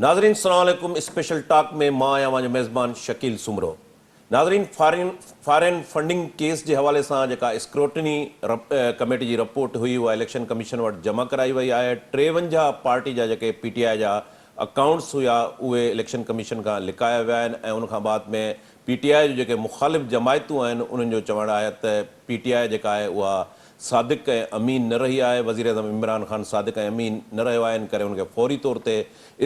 ناظرين السلام عليڪم اسپيشل ٽاڪ ۾ مان آهيان اوهان جو ميزبان شڪيل سومرو ناظرين فارين فارين فنڊنگ ڪيس جي حوالي سان جيڪا اسڪروٽني ڪميٽي جي رپورٽ هئي اها اليڪشن ڪميشن وٽ جمع ڪرائي وئي آهي 53 پارٽي جا جيڪي پي ٽي آء جا اڪائونٽس هيا اهي اليڪشن ڪميشن کان لڪايا ويا آهن ۽ ان کان بعد ۾ پي ٽي آء جون جيڪي مخالف جماعتون آهن انهن جو چوڻ آهي ته پي ٽي آء جيڪا آهي اها صادق ۽ امين نه رهي آهي، وزيراعظم عمران خان صادق ۽ امين نه رهيو آهي ان ڪري ان کي فوري طور تي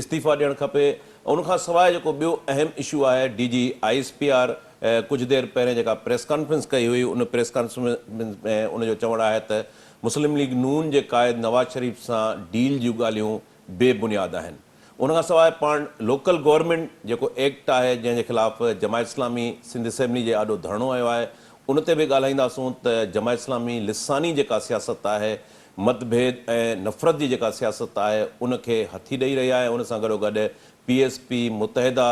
استعيفيٰ ڏيڻ کپي. ان کان سواء جيڪو ٻيو اهم اشو آهي D G I S P R ڪجهه دير پهرين جيڪا پريس ڪانفرنس ڪئي هئي ان پريس ڪانفرنس ۾ ان جو چوڻ آهي ته مسلم ليگ نون جي قائد نواز شريف سان ڊيل جون ڳالهيون بي بنياد آهن. ان کان سواء پاڻ لوڪل گورنمينٽ جيڪو ايڪٽ آهي جنهن جي خلاف جماعت اسلامي سنڌ اسيمبلي جي آڏو ڌرڻو هنيو آهي ان تي به ڳالهائينداسون ته جماعت اسلامي لساني جيڪا سياست آهي مت ڀيد ۽ نفرت جي جيڪا سياست آهي ان کي هٿي ڏئي رهي آهي ان سان گڏوگڏ P S P Muttahida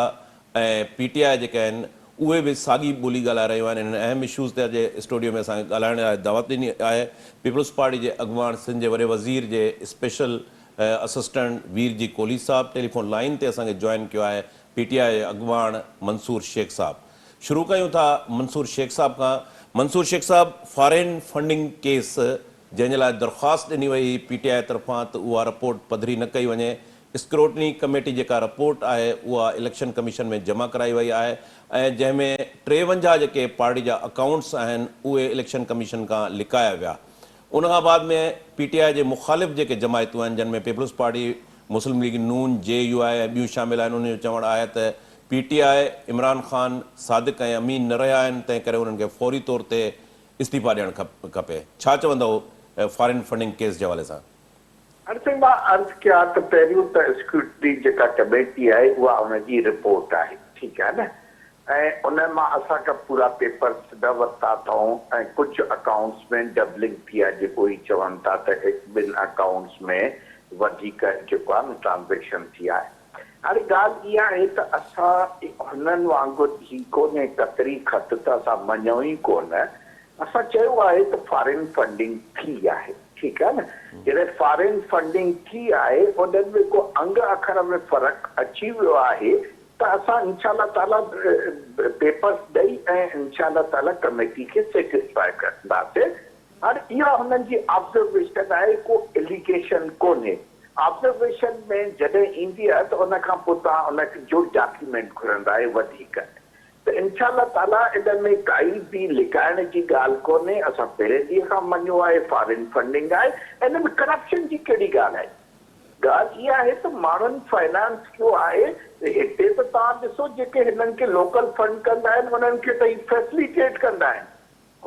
۽ P T I جيڪي آهن اهي به ساڳي ٻولي ڳالهائي رهيون آهن انهن اهم اشوز تي اڄ اسٽوڊيو ۾ اسان کي ڳالهائڻ لاء دعوت ڏني آهي پيپلز پارٽي جي اڳواڻ سنڌ جي وڏي وزير جي اسپيشل اسسٽنٽ وير جي ڪولهي صاحب ٽيليفون لائين تي اسان کي جوائن ڪيو آهي پي ٽي آء جي اڳواڻ منصور شيخ صاحب شروع ڪيون ٿا منصور شيخ صاحب کان منصور شيخ صاحب فارين فنڊنگ ڪيس جنهن جي لاء درخواست ڏني وئي هئي پي ٽي آء طرفان ته اها رپورٽ پڌري نه ڪئي وڃي اسڪروٽني ڪميٽي جيڪا رپورٽ آهي اها اليڪشن ڪميشن ۾ جمع ڪرائي وئي آهي ۽ جنهن ۾ 53 جيڪي پارٽي جا اڪائونٽس آهن اهي اليڪشن ڪميشن کان لڪايا ويا ان کان بعد ۾ پي ٽي آء جي مخالف جيڪي جماعتون آهن جن ۾ پيپلز پارٽي، مسلم ليگ نون، جي يو آء ۽ ٻيون شامل آهن انهن جو چوڻ آهي ته P T I, Imran Khan Sadiq ۽ امين نه رهيا آهن تنهن ڪري انهن کي فوري طور تي استعيفا ڏيڻ کپي. ڇا چوندؤ فارين فنڊنگ ڪيس جي حوالي سان؟ هاڻي سائين مان عرض ڪيان ته پهريون ته اسڪروٽني جيڪا ڪميٽي آهي اها ان جي رپورٽ آهي ٺيڪ آهي نه ۽ ان مان اسان کان پورا پيپرس نه ورتا اٿئون ۽ ڪجهه اڪائونٽس ۾ ڊبلنگ ٿي آهي جيڪو هي چون ٿا ته هڪ ٻن اڪائونٽس ۾ وڌيڪ جيڪو آهي نه ٽرانزيڪشن ٿي آهي هاڻي ڳالهه اها آهي ته اسان هنن وانگر هي ڪونهي قطري خط ته اسان مڃون ئي ڪونه اسان چيو آهي ته فارين فنڊنگ ٿي آهي ٺيڪ آهي نه جڏهن فارين فنڊنگ ٿي آهي انهن ۾ ڪو انگ اکر ۾ فرق اچي ويو آهي ته اسان انشاء الله تعالي پيپرس ڏئي ۽ انشاء الله تعالي ڪميٽي کي سيٽسفائي ڪنداسين هاڻي اها هنن جي آبزرويشن آهي ڪو اليگيشن ڪونهي آبزرويشن ۾ جڏهن ايندي آهي ته ان کان پوء توهان ان جو ڊاڪيومينٽ گهرندا آهيو وڌيڪ ته انشاء الله تعالي ان ۾ ڪائي به لڪائڻ جي ڳالهه ڪونهي اسان پهرين ڏينهن کان مڃيو آهي فارين فنڊنگ آهي ان ۾ ڪرپشن جي ڪهڙي ڳالهه آهي ڳالهه اها آهي ته ماڻهن فنانس ڪيو آهي ته هتي ته توهان ڏسو جيڪي هنن کي لوڪل فنڊ ڪندا آهن انهن کي ته هي فيسليٽيٽ ڪندا آهن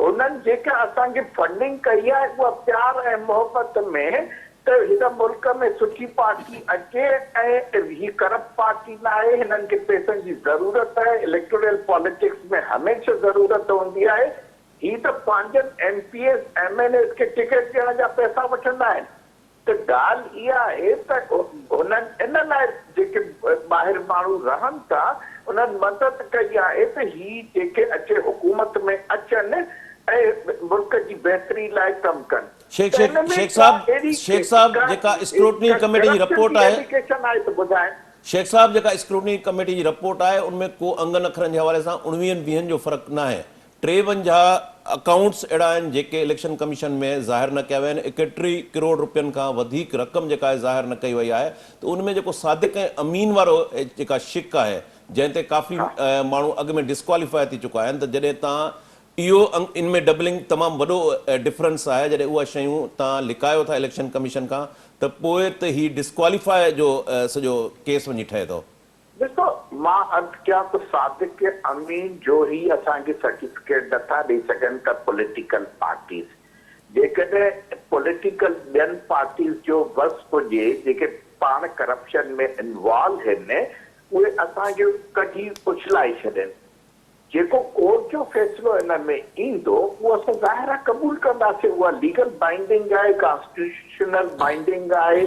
هنن جيڪا اسان کي فنڊنگ ڪئي آهي اها پيار ۽ محبت ۾ ته هن ملڪ ۾ سٺي پارٽي اچي ۽ هي ڪرپٽ پارٽي ناهي هنن کي پئسن جي ضرورت آهي اليڪٽورل پاليٽڪس ۾ هميشه ضرورت هوندي آهي هي ته پنهنجن M P As M N As کي ٽڪيٽ ڏيڻ جا پئسا وٺندا آهن ته ڳالهه اها آهي ته هنن ان لاء جيڪي ٻاهر ماڻهو رهن ٿا انهن مدد ڪئي آهي ته هي جيڪي اچي حڪومت ۾ اچن ۽ ملڪ جي بهتري لاء ڪم ڪن شيخ ته شيخ ان ۾ شيخ ڪا صاحب اهڙي شيخ صاحب ڪا جيڪا اسڪروٽني ڪا ڪميٽي جي ڪرپشن رپورٽ جي آهي ايليگيشن آهي ته ٻڌائين. شيخ صاحب جيڪا اسڪروٽني ڪميٽي جي رپورٽ آهي ان ۾ ڪو انگن اکرن جي حوالي سان اڻويهن ويهن جو فرق ناهي 53 اڪائونٽس اهڙا آهن جيڪي اليڪشن ڪميشن ۾ ظاهر نه ڪيا ويا آهن، 31 ڪروڙ رپين کان وڌيڪ رقم جيڪا آهي ظاهر نه ڪئي وئي آهي ته ان ۾ جيڪو صادق ۽ امين وارو جيڪا شق آهي جنهن تي ڪافي ماڻهو اڳ ۾ ڊسڪواليفاء ٿي چڪا آهن ته جڏهن تان اهو انگ ان ۾ ڊبلنگ تمام وڏو ڊفرنس آهي جڏهن اها شيون تان لڪايو ٿا اليڪشن ڪميشن کان ته پوء ته هي ڊسڪواليفاء جو سڄو ڪيس وڃي ٺهي ٿو. ڏسو مان عرض ڪيان ته صادق امين جو هي اسان کي سرٽيفڪيٽ نه ٿا ڏئي سگهن ته پوليٽيڪل پارٽيز جيڪڏهن پوليٽيڪل ٻين پارٽيز جو وس هجي جيڪي پاڻ ڪرپشن ۾ انوالو هن اهي اسان کي ڪڍي اڇلائي ڇڏين جيڪو ڪورٽ جو فيصلو ان ۾ ايندو اهو اسان ظاهر آهي قبول ڪنداسين، اها ليگل بائنڊنگ آهي، ڪانسٽيٽيوشنل بائنڊنگ آهي،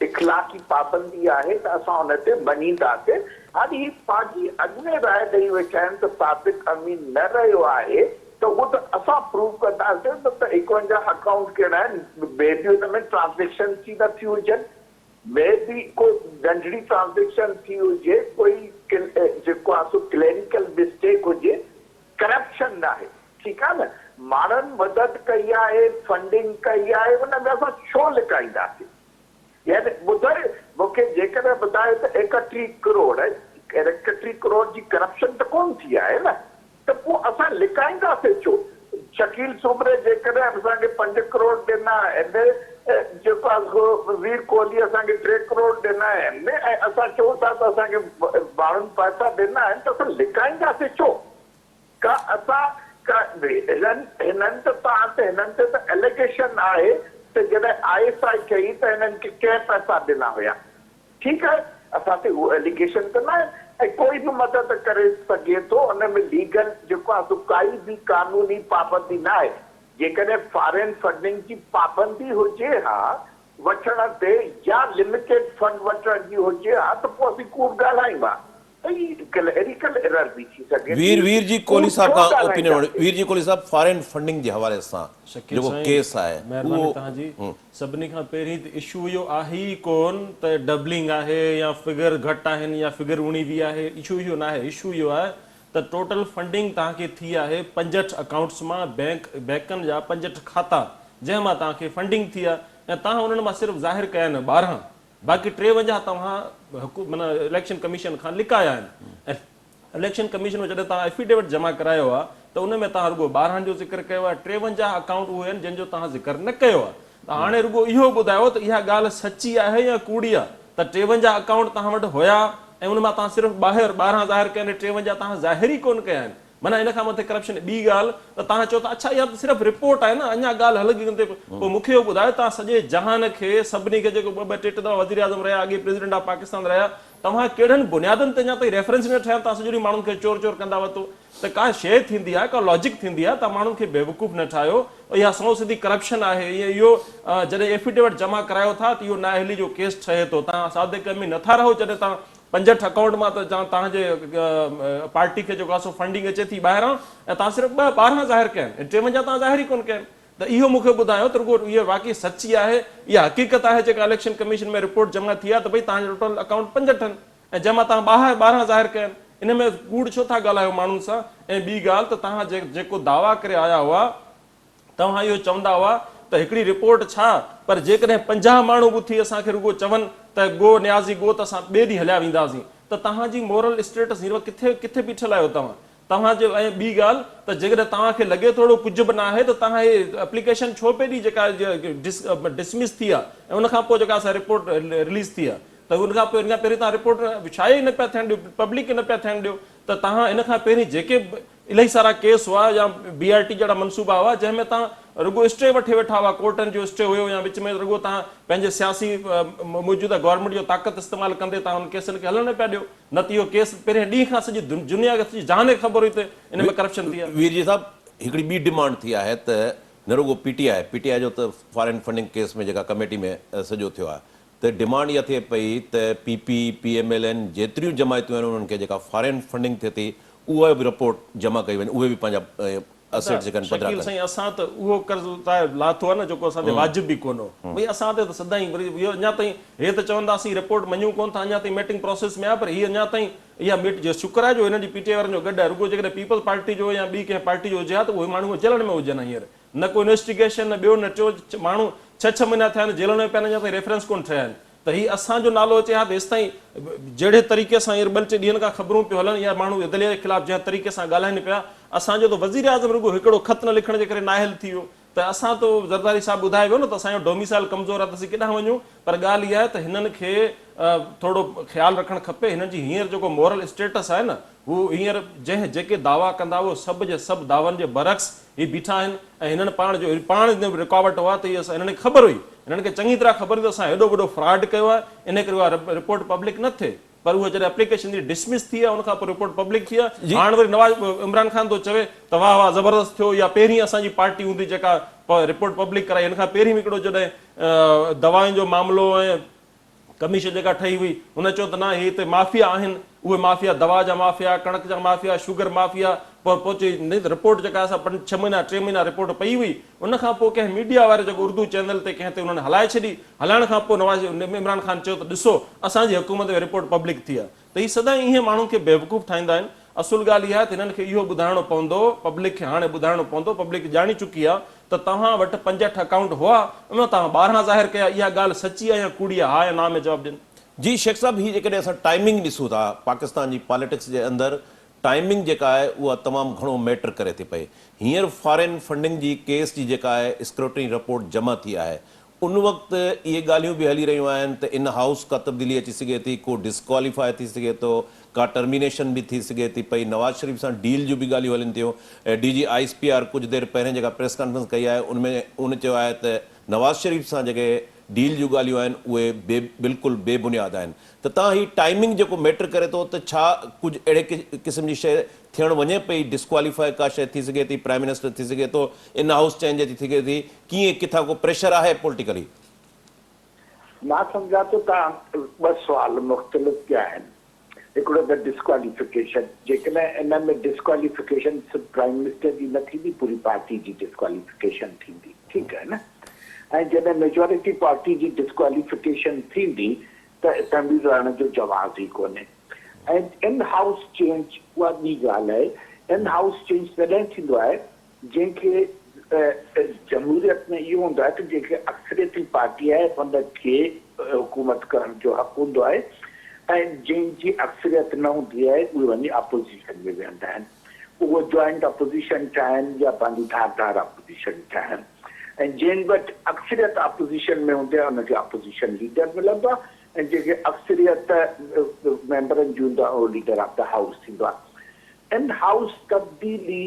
اخلاقي پابندي آهي ته اسان ان تي مڃينداسين. هاڻي هي پنهنجي اڳ ۾ راء ڏئي ويٺا آهن ته صادق امين نه رهيو آهي ته اهو ته اسان پروو ڪنداسين نه ته 51 اڪائونٽ ڪهڙا آهن، مي بي ان ۾ ٽرانزيڪشنز ئي نه ٿيون هجن. مي بي ڪو ننڍڙي ٽرانزيڪشن ٿي هجي، ڪوئي جيڪو آهي سو ڪليريڪل مسٽيڪ هجي، ڪرپشن ناهي، ٺيڪ آهي نه، ماڻهن مدد ڪئي آهي، فنڊنگ ڪئي آهي، ان ۾ اسان ڇو لڪائينداسين؟ يعني ٻڌايو مون کي جيڪڏهن ٻڌايو ته 31 ڪروڙ، 31 ڪروڙ جي ڪرپشن ته ڪونه ٿي آهي نه، ته پوء اسان لڪائينداسين ڇو؟ شڪيل سومري جيڪڏهن اسان کي پنج ڪروڙ ڏنا آهن، جيڪو آهي سو وير ڪوهلي اسان کي ٽي ڪروڙ ڏنا آهن ۽ اسان چئون ٿا ته اسان کي ماڻهن پئسا ڏنا آهن ته اسان لڪائينداسين ڇو؟ ڪا اسان ڪا هنن هنن ته توهان تي هنن تي ته اليگيشن آهي ته جڏهن I S I ٺهي ته هنن کي ڪنهن پئسا ڏنا هيا؟ ٺيڪ آهي اسان تي اهو اليگيشن ته ناهي ۽ ڪوئي به مدد ڪري سگهي ٿو ان ۾ ليگل جيڪو آهي سو ڪائي به قانوني پابندي ناهي جيڪڏهن فارين فنڊنگ جي پابندي هجي ها وٺڻ تي يا لميٽيڊ فنڊ وٺڻ جي هجي ها ته پوء اسين ڪوڙ ڳالهايون ها ته هي ڪليريڪل ايرر به ٿي سگهي ٿي وير وير جي ڪوڙ ڪوهلي صاحب ڇو کان اوپينين وٺ ڳالهائينداسين. وير جي ڪوهلي صاحب فارين فنڊنگ جي حوالي سان شڪيل جيڪو سائين ڪيس آهي مهرباني اهو توهان جي سڀني کان پهرين ته اشو اهو آهي ئي ڪون ته ڊبلنگ آهي يا فگر گهٽ آهن يا فگر اڻويهه آهي اشو اهو ناهي اشو اهو آهي ته ٽوٽل فنڊنگ توهان کي ٿي آهي 65 اڪائونٽس مان بينڪ بينڪن جا 65 کاتا جنهن مان توهان کي فنڊنگ ٿي آهي ۽ توهان انهن مان صرف ظاهر ڪيا آهن 12 باقي 53 توهان معنيٰ اليڪشن ڪميشن کان لڪايا آهن ۽ اليڪشن ڪميشن ۾ جڏهن توهان افيڊيوٽ جمع ڪرايو آهي ته ان ۾ توهان رڳو 12 جو ذڪر ڪيو آهي، 53 اڪائونٽ اهي آهن جن جو توهان ذڪر نه ڪيو آهي ته هاڻي رڳو اهو ٻڌايو ته اها ڳالهه سچي آهي يا ڪوڙي آهي ته 53 اڪائونٽ توهان وٽ هيا ۽ ان مان توهان صرف 12 ظاهر ڪيا آهن 53 توهان ظاهر ئي ڪونه ڪيا آهن معنيٰ ان کان مٿي ڪرپشن ٻي ڳالهه ته توهان چئو ٿا اڇا اها ته صرف رپورٽ آهي نه اڃا ڳالهه هلندي ڪونه ٿي پوء مون کي اهو ٻڌايو توهان سڄي جهان کي سڀني کي جيڪو ٻه ٻه ٽي ٽي دفعا وزيراعظم رهيا اڳي پريزيڊنٽ آف پاڪستان رهيا توهان ڪهڙن بنيادن تي اڃا تائين ريفرنس نه ٺاهيا توهان سڄو ڏينهن ماڻهن کي چور چور ڪندا وتو ته ڪا شيء ٿيندي آهي ڪا لاجڪ ٿيندي آهي توهان ماڻهن کي بيوقوف نه ٺاهيو اها سنئون سڌي ڪرپشن آهي ائين اهو جڏهن ايفيڊيوٽ جمع ڪرايو ٿا ته اهو نااهلي جو ڪيس ٺهي ٿو توهان صادق امين نٿا رهو جڏهن توهان 65 اڪائونٽ مان ته توهان جي پارٽي کي جيڪو آهي سو فنڊنگ اچي ٿي ٻاهران ۽ توهان صرف ٻه 12 ظاهر ڪيا آهن ۽ 53 توهان ظاهر ئي ڪونه ڪيا آهن ته اهو مون کي ٻڌايو ته رڳو اهو واقعي سچي آهي اها حقيقت آهي جيڪا اليڪشن ڪميشن ۾ رپورٽ جمع ٿي آهي ته ڀئي توهان جا ٽوٽل اڪائونٽ 65 آهن ۽ جنهن مان توهان ٻاهر 12 ظاهر ڪيا آهن ان ۾ ڪوڙ ڇو ٿا ڳالهايو ماڻهن سان ۽ ٻي ڳالهه ته توهان جيڪو دعويٰ ڪري آيا هئا توهان اهو چوندا هئا ته هڪڙي رپورٽ ڇا پر جيڪڏهن 50 ماڻهو به اٿي اسان کي رڳو چون ته گو نيازي گو ته اسان ٻئي ڏينهن هليا وينداسين ته توهان جي مورل اسٽيٽس هينئر ڪٿي ڪٿي بيٺل آهيو توهان توهان جي ۽ ٻي ڳالهه ته جيڪڏهن توهان کي لڳي ٿو اهڙو ڪجهه به ناهي ته توهان هي اپليڪيشن ڇو پئي ڏئي جيڪا ڊسمس ٿي آهي ۽ ان کان پوء جيڪا اسان رپورٽ رليز ٿي آهي ته ان کان پوء ان کان پهرين توهان رپورٽ شايع ئي نه پيا ٿيڻ ڏيو پبلڪ ئي نه پيا ٿيڻ ڏيو ته توهان ان کان پهرين جيڪي الاهي سارا ڪيس هئا يا بي آر ٽي جهڙا منصوبا هئا جنهن ۾ توهان رڳو اسٽي وٺي ويٺا هئا ڪورٽن جو اسٽي هيو يا وچ ۾ رڳو توهان پنهنجي سياسي موجوده گورنمينٽ جو طاقت استعمال ڪندي توهان انهن ڪيسن کي هلڻ نه پيا ڏيو نه ته اهو ڪيس پهرين ڏينهن کان سڄي دنيا کي سڄي جهان کي خبر هئي ته ان ۾ ڪرپشن ٿي آهي. ويرجي صاحب هڪڙي ٻي ڊمانڊ ٿي آهي ته نه رڳو پي ٽي آء پي ٽي آء جو ته فارين فنڊنگ ڪيس ۾ جيڪا ڪميٽي ۾ سڄو ٿيو آهي ته ڊمانڊ اها ٿئي پئي ته P P, P M L N جيتريون جماعتون آهن انهن کي جيڪا فارين فنڊنگ ٿئي ٿي اها به رپورٽ جمع ڪئي وڃي اهي به پنهنجا ادا اسيٽس جيڪا آهن پڌرا شڪيل ڪن. سائين اسان ته اهو قرض اتاري لاٿو آهي نه جيڪو اسان تي واجب به ڪونه هو ڀئي اسان تي ته سدائين وري اهو اڃا تائين هي ته چون ٿا اسين رپورٽ مڃون ڪونه ٿا اڃا تائين ميٽنگ پراسيس ۾ آهي پر هي اڃا تائين اها ميٽ جو شڪر آهي جو هنن جي پي ٽي آء وارن جو گڏ آهي رڳو جيڪڏهن پيپلز پارٽي جو يا ٻي ڪنهن پارٽي جو هجي ها ته اهي ماڻهو جيلن ۾ هجن ها هينئر نه ڪو انويسٽيگيشن نه ٻيو نه ٽيو ماڻهو ڇهه ڇهه مهينا ٿيا آهن جيلن ۾ پيا آهن اڃا تائين ريفرنس ڪونه ٺهيا آهن ته هي اسان جو نالو اچي ها ته هيستائين جهڙي طريقي سان هينئر ٻن ٽي ڏينهن کان خبرون پيون هلن يا ماڻهو عدليه جي خلاف جنهن طريقي سان ڳالهائين پيا اسان جو ته وزيراعظم رڳو هڪڙو خط نه لکڻ جي ڪري نااهل ٿي ويو ته اسان ته زرداري صاحب ٻڌائي ويو نه ته اسان جو ڊوميسائل ڪمزور آهي ته اسين ڪيڏانهن وڃون پر ڳالهه اها آهي ته هنن کي ٿورو خيال رکڻ کپي هنن جي هينئر جيڪو مورل اسٽيٽس آهي نه هو هينئر جنهن جيڪي دعويٰ ڪندا اهو سڀ جي سڀ دعون جي برعڪس هي بيٺا آهن ۽ هنن پاڻ جو پاڻ هن ۾ رڪاوٽ هئا ته هي هنن کي خبر هئي هنن کي چڱي طرح خبر هئي ته اسان هيڏو وڏو فراڊ ڪيو آهي انهي ڪري اها رپورٽ پبلڪ نه ٿئي پر اها جڏهن اپليڪيشن جي ڊسمس ٿي آهي ان کان پوء رپورٽ پبلڪ ٿي آهي هاڻ وري نواز عمران خان ٿو چوي ته واهه واهه زبردست ٿيو اها پهرين اسان جي پارٽي هوندي جيڪا رپورٽ پبلڪ ڪرائي هن کان پهرين به هڪڙو جڏهن دوائن جو معاملو ۽ ڪميشن جيڪا ٺهي هئي ان چيو ته نه هي هتي مافيا آهن اهي مافيا دوا جا مافيا ڪڻڪ جا مافيا شوگر مافيا پوء پهچي رپورٽ جيڪا اسان پنج ڇهه مهينا ٽي مهينا رپورٽ پئي هئي ان کان پوء ڪنهن ميڊيا واري جيڪو اردو چينل تي ڪنهن تي انهن هلائي ڇڏي هلائڻ کان پوء نواز عمران خان چيو ته ڏسو اسان جي حڪومت ۾ رپورٽ پبلڪ ٿي آهي ته هي سدائين ايئن ماڻهن کي بيوقوف ٺاهيندا آهن. اصل ڳالهه اها آهي ته هنن کي اهو ٻڌائڻو پوندو، پبلڪ کي هاڻي ٻڌائڻو پوندو، پبلڪ ڄاڻي چڪي آهي ته توهان وٽ 65 اڪائونٽ هئا، ان مان توهان 12 ظاهر ڪيا، اها ڳالهه سچي آهي يا ڪوڙي آهي، ها يا نا ۾ جواب ڏين. جي شيخ صاحب هي جيڪڏهن اسان ٽائمنگ ڏسون ٿا پاڪستان جي پاليٽڪس جي اندر ٽائمنگ جيڪا آهي اها تمام گهڻو ميٽر ڪري ٿي پئي هينئر فارين فنڊنگ جي ڪيس جي جيڪا آهي اسڪروٽني رپورٽ جمع ٿي آهي ان وقت اهي ڳالهيون به هلي رهيون آهن ته ان هائوس ڪا تبديلي اچي سگهي ٿي، ڪو ڊسڪواليفاء ٿي سگهي ٿو، ڪا ٽرمينيشن به ٿي سگهي ٿي پئي، نواز شريف سان ڊيل جون به ڳالهيون هلن ٿيون، D G I S P R ڪجهه دير پهرين جيڪا پريس ڪانفرنس ڪئي آهي ان ۾ ان چيو آهي ته نواز شريف سان جيڪي ڊيل جون ڳالهيون آهن اهي بي بلڪل بي بنياد آهن ته تان هي ٽائمنگ جيڪو ميٽر ڪري ٿو ته ڇا ڪجهه اهڙي قسم جي شيء ٿيڻ وڃي پئي ڊسڪواليفاء ڪا شيء ٿي سگهي ٿي پرائم منسٽر ٿي سگهي ٿو ان هائوس چينج اچي سگهي ٿي ڪيئن ڪٿان ڪو پريشر آهي پوليٽيڪلي؟ مان سمجهان ٿو توهان ٻه سوال مختلف ڪيا آهن هڪڙو ته ڊسڪواليفڪيشن جيڪڏهن ان ۾ ڊسڪواليفڪيشن صرف پرائم منسٽر جي نه ٿيندي پوري پارٽي جي ڊسڪواليفڪيشن ٿيندي ٺيڪ آهي نه ۽ جڏهن ميجارٽي پارٽي جي ڊسڪواليفڪيشن ٿيندي ته اسيمبلي رهڻ جو جواز ئي ڪونهي ۽ ان هائوس چينج اها ٻي ڳالهه آهي ان هائوس چينج تڏهن ٿيندو آهي جنهن کي جمهوريت ۾ اهو هوندو آهي ته جنهن کي اڪثريتي پارٽي آهي ان کي حڪومت ڪرڻ جو حق هوندو آهي ۽ جنهن جي اڪثريت نه هوندي آهي اهي وڃي اپوزيشن ۾ ويهندا آهن اهو جوائنٽ اپوزيشن ٺاهن يا پنهنجي ڌار ڌار اپوزيشن ٺاهن ۽ جنهن وٽ اڪثريت اپوزيشن ۾ هوندي آهي ان کي اپوزيشن ليڊر ملندو آهي ۽ جنهن کي اڪثريت ميمبرن جي هوندو آهي اهو ليڊر آف the house ٿيندو آهي. ان هائوس تبديلي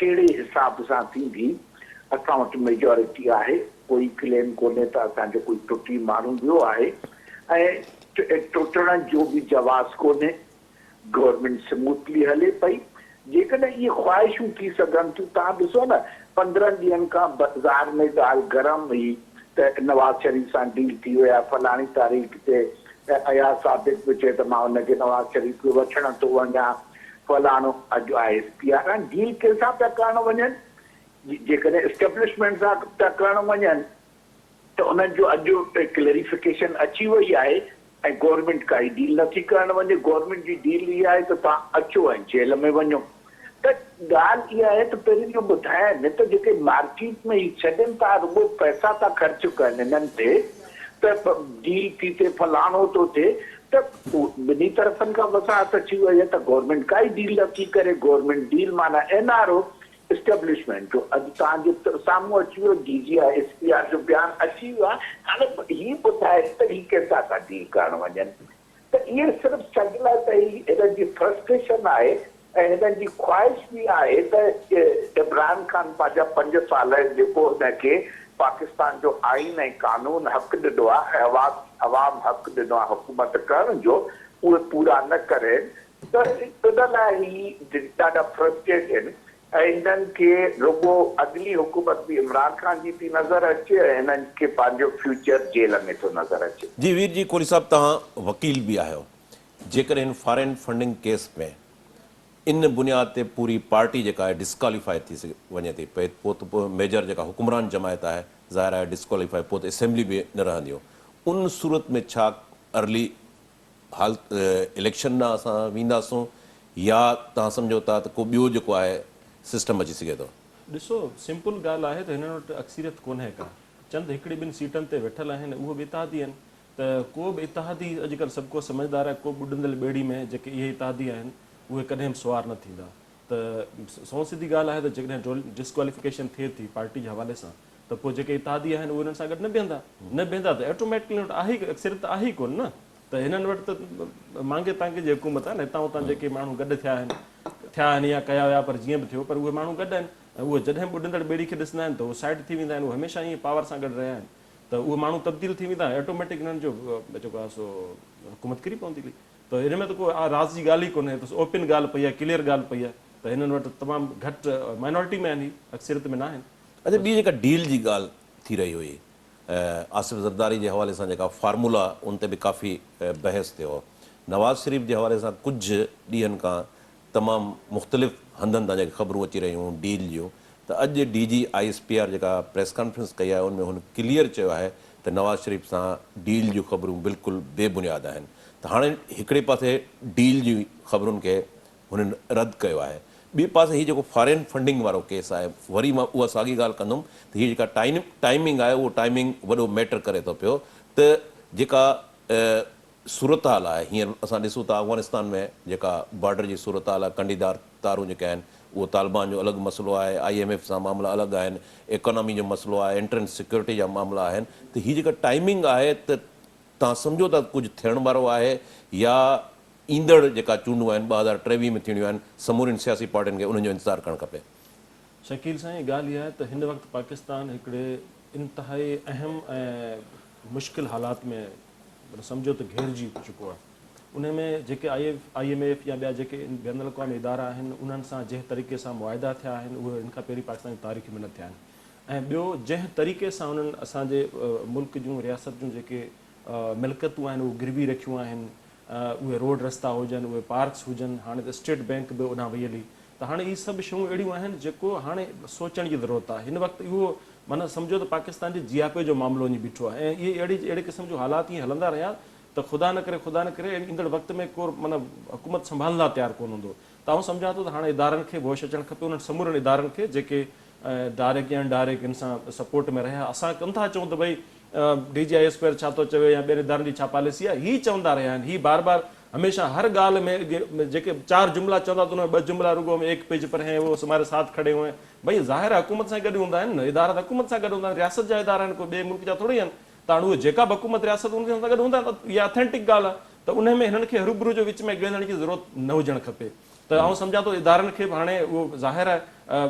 ڪهڙي حساب سان ٿيندي اسان وٽ ميجارٽي آهي ڪوئي ڪليم ڪونهي ته اسان جو ڪوئي ٽٽي ماڻهو ويو آهي ۽ ٽٽڻ جو به جواز ڪونهي گورنمينٽ سموٿلي هلي پئي. جيڪڏهن اهي خواهشون ٿي سگهن ٿيون، توهان ڏسو نه 15 ڏينهن کان بازار ۾ ڳالهه گرم هئي ته نواز شريف سان ڊيل ٿي وئي آهي، فلاڻي تاريخ تي اياز صادق به چئي ته مان ان کي نواز شريف کي وٺڻ ٿو وڃان، فلاڻو اڄ I S P R آهن، ڊيل ڪنهن سان پيا ڪرڻ وڃن؟ جيڪڏهن اسٽيبلشمينٽ سان پيا ڪرڻ وڃن ته انهن جو اڄ ڪليريفڪيشن اچي وئي آهي ۽ گورنمينٽ ڪائي ڊيل نه ٿي ڪرڻ وڃي، گورنمينٽ جي ڊيل اها آهي ته توهان اچو ۽ جيل ۾ وڃو ته ڳالهه اها آهي ته پهرين اهو ٻڌائين ته جيڪي مارڪيٽ ۾ هي ڇڏين ٿا رڳو پئسا ٿا خرچ ڪن انهن تي ته ڊيل ٿي ٿئي فلاڻو ٿو ٿئي ته ٻنهي طرفن کان وضاحت اچي وئي آهي ته گورنمينٽ ڪائي ڊيل نه ٿي ڪري، گورنمينٽ ڊيل معنيٰ اين آر او اسٽيبلشمينٽ جو اڄ توهان جي سامهون اچي ويو، D G I S P R جو بيان اچي ويو آهي، هاڻي هي ٻڌائي ته هي ڪنهن سان ٿا ڊيل ڪرڻ وڃن ته اهي صرف سڄ لاء ته هي هنن جي فرسٽريشن آهي ۽ هنن جي خواهش به آهي ته عمران خان پنهنجا 5 سال جيڪو هن کي پاڪستان جو آئين ۽ قانون حق ڏنو آهي ۽ عوام حق ڏنو آهي حڪومت ڪرڻ جو اهي پورا نه ڪرين ته ان لاء هي ڏاڍا فرسٽريٽ آهن ۽ هنن کي رڳو اڳلي حڪومت به عمران خان جي ٿي نظر اچي ۽ هنن کي پنهنجو فيوچر جيل ۾ ٿو نظر اچي. جي وير جي ڪولهي صاحب توهان وڪيل به آهيو جيڪڏهن هن فارين فنڊنگ ڪيس ۾ ان بنياد تي پوري پارٽي جيڪا آهي ڊسڪواليفائي ٿي وڃي ٿي پئي پوء ته ميجر جيڪا حڪمران جماعت آهي ظاهر آهي ڊسڪواليفائي پوء ته اسيمبلي به نه رهنديون ان صورت ۾ ڇا ارلي حال اليڪشن ڏانهن اسان وينداسون يا توهان سمجهو ٿا ته ڪو ٻيو جيڪو آهي سسٽم اچي سگهي ٿو؟ ڏسو سمپل ڳالهه آهي ته هنن وٽ اڪثريت ڪونهي ڪا، چند هڪڙي ٻن سيٽن تي ويٺل آهن اهو به اتحادي آهن ته ڪو به اتحادي اڄڪلهه سڀ ڪو سمجهدار آهي ڪو به ٻڏندل ٻيڙي ۾ جيڪي اهي اتحادي آهن اهي ڪڏهن به سوار نه ٿيندا ته سنئون سڌي ڳالهه آهي ته جيڪڏهن ڊسڪواليفڪيشن ٿئي ٿي پارٽي جي حوالي سان ته پوء جيڪي اتحادي آهن اهي انهن سان گڏ نه بيهندا، نه بيهندا ته ايٽوميٽڪلي هنن وٽ آهي ئي اڪثريت ته آهي ئي ڪونه نه ته هنن وٽ ته مانگي تانگي جي حڪومت آهي نه هتان هتان جيڪي ماڻهو گڏ ٿيا آهن ٿيا آهن يا ڪيا ويا پر جيئن به ٿيو پر اهي ماڻهو گڏ آهن ۽ اهي جڏهن به ٻڏندڙ ٻيڙي کي ڏسندا آهن ته اهي سائيڊ ٿي ويندا آهن اهي هميشه ائين پاور سان گڏ رهيا آهن ته اهي ماڻهو تبديل ٿي ويندا ايٽوميٽڪ هنن جو جيڪو آهي سو حڪومت ڪري پوندي هلي ته ان ۾ ته ڪو راز جي ڳالهه ئي ڪونهي ته اوپن ڳالهه پئي آهي ڪليئر ڳالهه پئي آهي ته هنن وٽ تمام گهٽ مائنارٽي ۾ آهن هي اڪثريت ۾ نه آهن. اچا ٻي جيڪا ڊيل جي ڳالهه ٿي رهي هئي آصف زرداري جي حوالي سان جيڪا فارمولا ان تي به ڪافي بحث ٿيو هو. نواز شريف جي حوالي سان ڪجهه ڏينهن کان تمام مختلف هنڌن تان جيڪي خبرون اچي رهيون هيون ڊيل جون ته اڄ D G I S P R جيڪا پريس ڪانفرنس ڪئي آهي ان ۾ هن ڪليئر چيو آهي ته نواز شريف سان ڊيل جون خبرون بلڪل بي بنياد آهن ته هاڻي هڪڙي پاسي ڊيل جي خبرن کي هنن رد ڪيو آهي. ٻئي پاسي هي جيڪو فارين فنڊنگ وارو ڪيس آهي وري مان اها ساڳي ڳالهه ڪندم ته هي جيڪا ٽائمنگ آهي اهو ٽائمنگ وڏو ميٽر ڪري ٿو پيو ته جيڪا صورتحال آهي هينئر اسان ڏسون ٿا افغانستان ۾ جيڪا بارڊر جي صورتحال آهي ڪنڊيدار تارون جيڪي آهن اهو طالبان جو الڳ مسئلو آهي I M F سان معاملا الڳ آهن ايڪانامي جو مسئلو آهي انٽرنل سيڪيورٽي جا معاملا آهن ته هي جيڪا ٽائمنگ آهي ته توهان سمجهو ٿا ته ڪجهه ٿيڻ وارو آهي يا ايندڙ جيڪا چونڊون آهن 2023 ۾ ٿيڻيون آهن سمورين سياسي پارٽين کي انهن جو انتظار ڪرڻ کپي. شڪيل سائين ڳالهه اها آهي ته هن وقت پاڪستان هڪڙي انتهائي اهم ۽ مشڪل حالات ۾ سمجهو ته گهيرجي چڪو آهي انهي ۾ جيڪي I M F يا ٻيا جيڪي بين الاقوامي ادارا آهن انهن سان جنهن طريقي سان معاهدا ٿيا آهن اهي ان کان پهرين پاڪستان جي تاريخ ۾ نه ٿيا آهن ۽ ٻيو جنهن طريقي سان انهن اسان جي ملڪ جون رياست جون جيڪي ملڪيتون آهن اهي گروي رکيون آهن اهي روڊ رستا هجن اهي پارڪس هجن هاڻي ته اسٽيٽ بينڪ به اوڏانهن وئي هلي ته هاڻي اهي سڀ شيون اهڙيون آهن جيڪو هاڻي سوچڻ جي ضرورت آهي هن وقت اهو معنيٰ سمجهو ته پاڪستان جي جياپي جو معاملو وڃي بيٺو آهي ۽ اهي اهڙي اهڙي قسم جون حالات ائين هلندا رهيا ته خدا نه ڪري خدا نه ڪري ايندڙ وقت ۾ ڪو معنيٰ حڪومت سنڀالڻ لاء تيار ڪونه هوندو ته آئون سمجهان ٿو ته هاڻي ادارن کي به هوش اچڻ کپي انهن سمورن ادارن کي جيڪي ڊائريڪٽ يا ان ڊائريڪٽ ان سان سپورٽ ۾ رهيا اسان ڪونه ٿا چئون ته ڀئي D G I S P R ڇا ٿو چوي يا ٻين ادارن جي ڇا پاليسي آهي هي چوندا رهيا آهن هي بار بار هميشه هر ڳالهه ۾ جيڪي چار جملا چوندا ته ان ۾ ٻه جملا رڳو هم ايڪ پيج پر هين وو هماري ساٿ کڙي هئي هين ڀئي ظاهر آهي حڪومت سان گڏ هوندا آهن نه ادارا ته حڪومت سان گڏ هوندا آهن رياست جا ادارا آهن ڪو ٻئي ملڪ جا ٿوري آهن ته هاڻ اهي جيڪا به حڪومت رياست ان سان گڏ هوندا آهن ته اها اٿينٽڪ ڳالهه آهي ته انهي ۾ هنن کي هروڀرو جو وچ ۾ ڳنڍڻ جي ضرورت نه هجڻ کپي ته آئون سمجهان ٿو ادارن کي به هاڻي اهو ظاهر آهي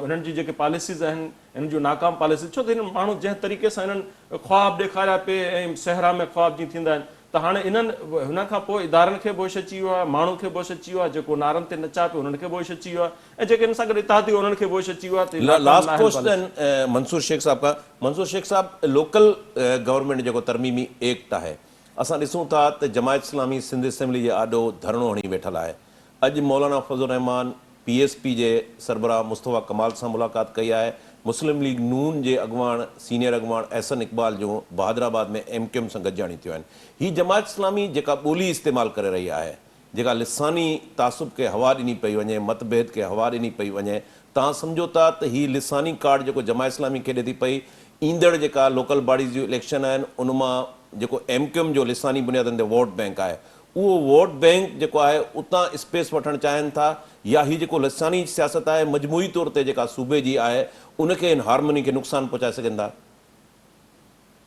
هنن جي جيڪي پاليسيز آهن هنن جون ناڪام پاليسيز ڇو ته هنن ماڻهو جنهن طريقي سان هنن خواب ڏيکاريا پئي ۽ صحرا ۾ خواب جيئن ٿيندا آهن ته هاڻي انهن هن کان پوء ادارن کي به هوش اچي ويو آهي ماڻهن کي به هوش اچي ويو آهي جيڪو نعرن تي نچا پيو انهن کي به هوش اچي ويو آهي ۽ جيڪي هن سان گڏ اتحادي هئا انهن کي به هوش اچي ويو آهي ته هي ناڪام لاسٽ ناهن ڪوئسچن پاليسيز. منصور شيخ صاحب کان منصور شيخ صاحب لوڪل گورنمينٽ جيڪو ترميمي ايڪٽ آهي اسان ڏسون ٿا ته جماعت اسلامي سنڌ اسيمبلي جي آڏو ڌرڻو هڻي ويٺل آهي اڄ Maulana Fazl ur Rehman P S P جي سربراهه مصطفيٰ ڪمال سان ملاقات ڪئي آهي، مسلم ليگ نون جي اڳواڻ سينيئر اڳواڻ احسن اقبال جون بهادر آباد ۾ ايم ڪيو ايم سان گڏجاڻي ٿيون آهن. هي جماعت اسلامي جيڪا ٻولي استعمال ڪري رهي آهي، جيڪا لساني تعصب کي هوا ڏني پئي وڃي، مت ڀيد کي هوا ڏني پئي وڃي، توهان سمجهو ٿا ته هي لساني ڪارڊ جيڪو جماعت اسلامي کيڏي ٿي پئي، ايندڙ جيڪا لوڪل باڊيز جون اليڪشن آهن ان مان جيڪو ايم ڪيو ايم جو لساني بنيادن تي ووٽ بينڪ آهي اهو ووٽ بينڪ جيڪو آهي اتان اسپيس وٺڻ چاهين ٿا يا هي جيڪو لساني سياست آهي مجموعي طور تي جيڪا صوبي جي آهي ان کي ان هارموني کي نقصان پهچائي سگهن ٿا.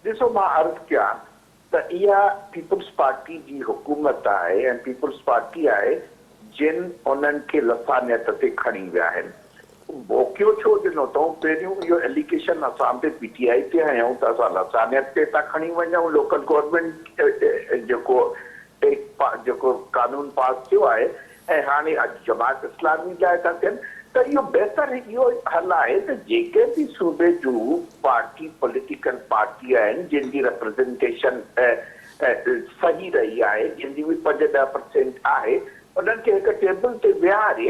ڏسو مان عرض ڪيان ته اها پيپلز پارٽي جي حڪومت آهي ۽ پيپلز پارٽي آهي جن انهن کي لسانيت تي کڻي ويا آهن. موقعو ڇو ڏنو اٿئون؟ پهريون اهو ايليگيشن اسان تي پي ٽي آء تي هنيائون ته اسان لسانيت تي ٿا کڻي وڃون لوڪل گورنمينٽ جيڪو جيڪو قانون پاس ٿيو آهي ۽ هاڻي اڄ جماعت اسلامي لاء ٿا ٿين ته اهو بهتر اهو حل آهي ته جيڪي به صوبي جون پارٽي پوليٽيڪل پارٽي آهن جن جي ريپريزنٽيشن صحيح رهي آهي جن جي به پنج ڏهه پرسينٽ آهي انهن کي هڪ ٽيبل تي ويهاري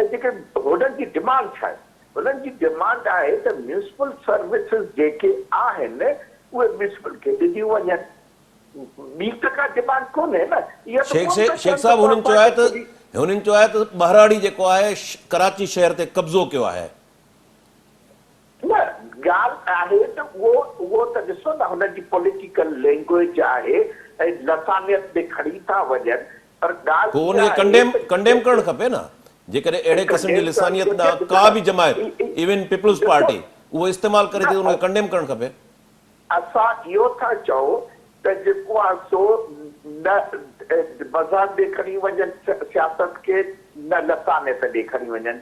۽ جيڪي هنن جي ڊمانڊ ڇا آهي؟ هنن جي ڊمانڊ آهي ته ميونسپل سروسز جيڪي آهن اهي ميونسپل کي ڏنيون وڃن. ٻي ته ڪا ڊمانڊ ڪونهي نه. اها ته شيخ ڪونه ٿا شيخ چون ته صاحب هنن چيو آهي ته پنهنجي هنن چيو آهي ته ٻهراڙي جيڪو آهي ڪراچي شهر تي قبضو ڪيو آهي. نه ڳالهه آهي ته اهو اهو ته ڏسو نه هنن جي پوليٽيڪل لينگويج آهي ۽ لسانيت ۾ کڻي ٿا وڃن پر ڳالهه پوء ان اها کي آهي ڪنڊيم ته ڪنڊيم ڪرڻ کپي نه جيڪڏهن اهڙي قسم جي ڪنڊيم ڪرڻ لسانيت گهرجي ڏانهن ڏسو ڪا نه به جماعت ايون پيپلز ڏسو پارٽي اهو استعمال ڪري نه ٿي ته ان کي ڪنڊيم ڪرڻ کپي. اسان اهو ٿا چئون ته جيڪو آهي سو نه مذهب ڏي کڻي وڃن سياست کي نه لسانيت ڏي کڻي وڃن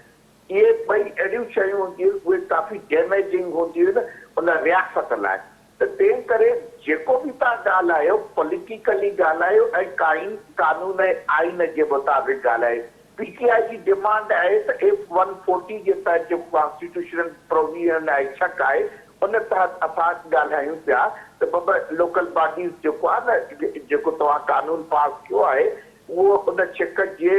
اهي ٻئي اهڙيون شيون هونديون آهن اهي ڪافي ڊيميجنگ هونديون آهن ان رياست لاء ته تنهن ڪري جيڪو به توهان ڳالهايو پوليٽيڪلي ڳالهايو ۽ ڪائين قانون ۽ آئين جي مطابق ڳالهايو. پي ٽي آء جي ڊمانڊ آهي ته ايف ون فورٽي جي تحت جيڪو ڪانسٽيٽيوشنل پروويزن آهي شق آهي ان تحت اسان ڳالهايون پيا ته بابا لوڪل باڊيز جيڪو آهي نه جيڪو توهان قانون پاس ڪيو آهي اهو ان شق جي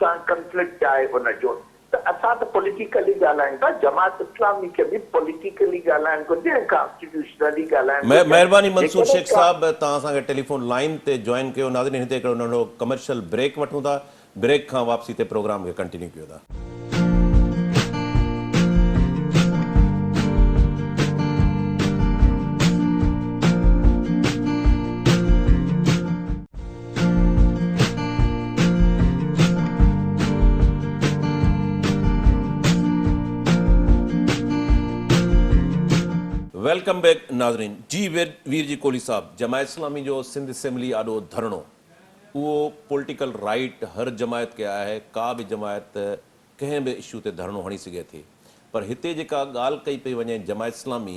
سان ڪنفلڪٽ آهي ان جو ته اسان ته پوليٽيڪلي ڳالهايون ٿا جماعت اسلامي کي به پوليٽيڪلي ڳالهائڻ گهرجي ۽ ڪانسٽيٽيوشنلي ڳالهائڻ گهرجي مهرباني منصور جيڪڏهن شيخ صاحب توهان اسان کي ٽيليفون لائين تي جوائن ڪيو ناظرين هتي هڪڙو ننڍڙو ڪمرشل بريڪ وٺون ٿا بريڪ کان واپسي تي پروگرام کي ڪنٽينيو ڪيو ٿا. Welcome back ناظرين جي وير جي ڪولهي صاحب جماعت اسلامي جو سنڌ اسيمبلي آڏو ڌرڻو اهو پوليٽيڪل رائيٽ هر جماعت کي آهي ڪا به جماعت ڪنهن به اشو تي ڌرڻو هڻي سگهي ٿي پر هتي جيڪا ڳالهه ڪئي پئي وڃي جماعت اسلامي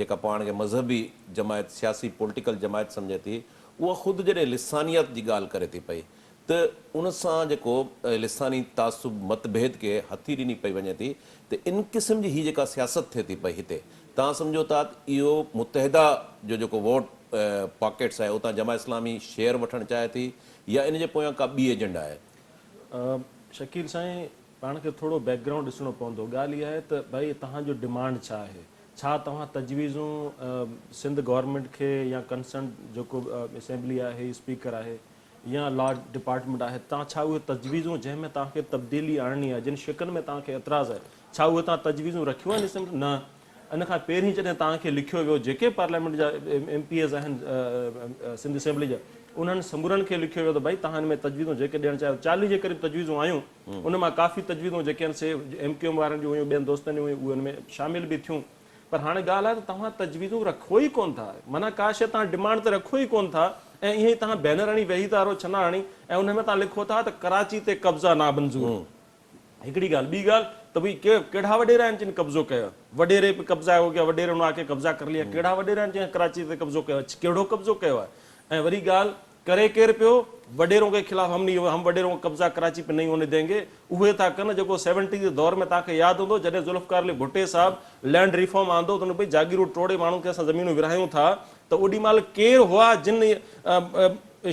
جيڪا پاڻ کي مذهبي جماعت سياسي پوليٽيڪل جماعت سمجهي ٿي اها خود جڏهن لسانيت جي ڳالهه ڪري ٿي پئي ته ان سان جيڪو لساني تعصب مت ڀيد کي هٿي ڏني پئي وڃي ٿي ته ان قسم جي هي جيڪا سياست ٿئي ٿي پئي هتي توهان سمجهو ٿا ته اهو متحده جو جيڪو ووٽ پاڪيٽس آهي اتان جماعت اسلامي شيئر وٺڻ چاهي ٿي يا ان جي پويان ڪا ٻي ايجنڊا آهي؟ شڪيل سائين پاڻ کي ٿورو بيڪ گرائونڊ ڏسڻو پوندو ڳالهه اها آهي ته ڀائي توهان جو ڊمانڊ ڇا آهي ڇا توهان تجويزون سنڌ گورنمينٽ کي يا ڪنسرن جيڪو اسيمبلي آهي اسپيڪر آهي يا لا ڊپارٽمينٽ آهي توهان ڇا اهي تجويزون جنهن ۾ توهان کي تبديلي آڻڻي آهي جن شقن ۾ توهان کي اعتراض آهي ڇا اهي توهان تجويزون رکيون آهن اسيمبلي نه ان کان پهرين جڏهن توهان کي لکيو ويو جيڪي پارليامينٽ جا ايم پي ايز آهن سنڌ اسيمبلي جا انهن سمورن کي لکيو ويو ته ڀائي توهان ان ۾ تجويزون جيڪي ڏيڻ چاهيو چاليهه جي قريب تجويزون آيون ان مان ڪافي تجويزون جيڪي آهن سي ايم ڪيو ايم وارن جون هيون ٻين دوستن جون هيون اهي ان ۾ شامل به ٿيون پر هاڻي ڳالهه آهي ته توهان تجويزون رکو ئي ڪونه ٿا معنيٰ ڪا شيء توهان ڊمانڊ تي رکو ئي ڪونه ٿا ۽ ائين ئي توهان بينر هڻي ويهي ٿا رهو ڇنا هڻي ۽ ان ۾ توهان لکو ٿا ته ڪراچي تي قبضا نامنظور هڪڙي ڳالهه ٻي ڳالهه ته ڀئي ڪهڙا وڏيرا آهن جن قبضو ڪيو آهي وڏيري پي قبضا هو گيا وڏيري ان آ ڪي قبضا ڪر ليا ڪهڙا وڏيرا آهن جنهن ڪراچي تي قبضو ڪيو آهي ڪهڙو قبضو ڪيو آهي ۽ وري ڳالهه ڪري ڪير پيو وڏيرون ڪي خلاف هم نهي هم وڏيرون ڪا قبضا ڪراچي پي نهي هوني دينگي اهي ٿا ڪن جيڪو سيونٽيز جي دور ۾ توهان کي ياد هوندو جڏهن ذوالفقار علي ڀٽي صاحب لينڊ ريفارم آندو ته ڀئي جاگيرون ٽوڙي ماڻهن کي اسان زمينون ورهايون ٿا ته اوڏي مهل ڪير هئا جن